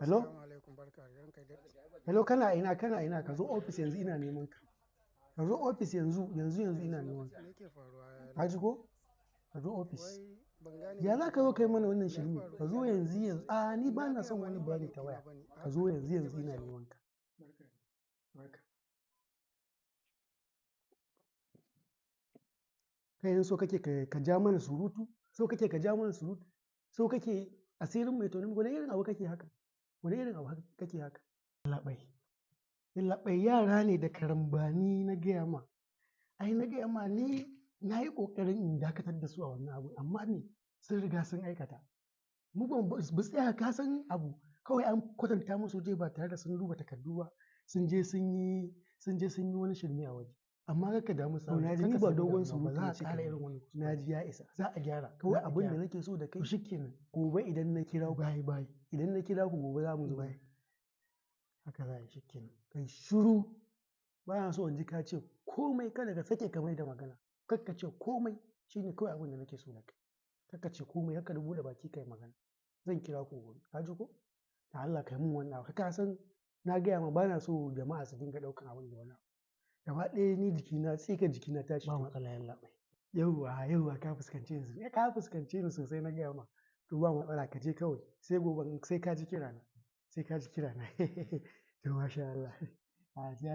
Hello? Assalamu alaikum, barka da ranka ya daɗe. Hello, kana ina, kana ina? Ka zo ofis yanzu, ina neman ka. Ka zo ofis yanzu yanzu yanzu, ina neman ka. Me yake faruwa? Ka ji ko? Ka zo ofis. Wai ban gane Ya me za yake ka zo kai faruwa mana ba. wannan Me ya shirme? faru? Ka zo yanzu yanzu. A ni ba Na na gaya son ma wani ni ba bayani ta laifina waya. bane. Ka zo yanzu yanzu, ina neman ka. Barka. Barka. Kai yanzu so kake ka ja mana surutu? So kake ka ja mana surutu? So kake asirin mai tonin? Wani irin abu kake haka? Wani irin abu kake haka? Labai. Labai, yara ne da karambani, na gaya ma. Ai na gaya ma, ni na yi ƙoƙarin in dakatar da su a wannan abu, amma me, sun riga sun aikata. Mu ban ba su tsaya, ka san abu kawai an kwatanta musu waje ba tare da sun duba takardu ba, sun je sun yi wani shirme a waje. Amma kar ka damu. To na ji, ni kar ka ba samu dogon damuwa, ba surutu za na a ce ƙara ka yi irin ba. wannan Na kuskuren. ji, ya isa. Za a gyara. Kawai Za a abin da gyara. nake so da kai To shikenan. gobe idan na kira ku, Bye bye. idan na kira ku gobe, za mu zo. Bye. Haka za a yi, shikenan. Kai shiru, ba na so in ji ka ce komai. Kada ka sake ka mai da magana. Kar ka ce komai, shine kawai abin da nake so da kai. Kar ka ce komai, kar ka buɗe baki kai magana. Zan kira ku gobe, ka ji ko? Da Allah kai mun wannan abu. Ka san na gaya ma, ba na so jama'a su dinga ɗaukan abin da wani abu. Gaba ɗaya ni jikina, tsikar jikina tashi Ba take. matsala, yallaɓai. Yauwa yauwa, ka fuskance ni sosai, ka fuskance ni sosai, na gaya ma. To ba matsala, ka je kawai, sai gobe, sai ka ji kira na, sai ka ji kira na. To masha Allah. A sai.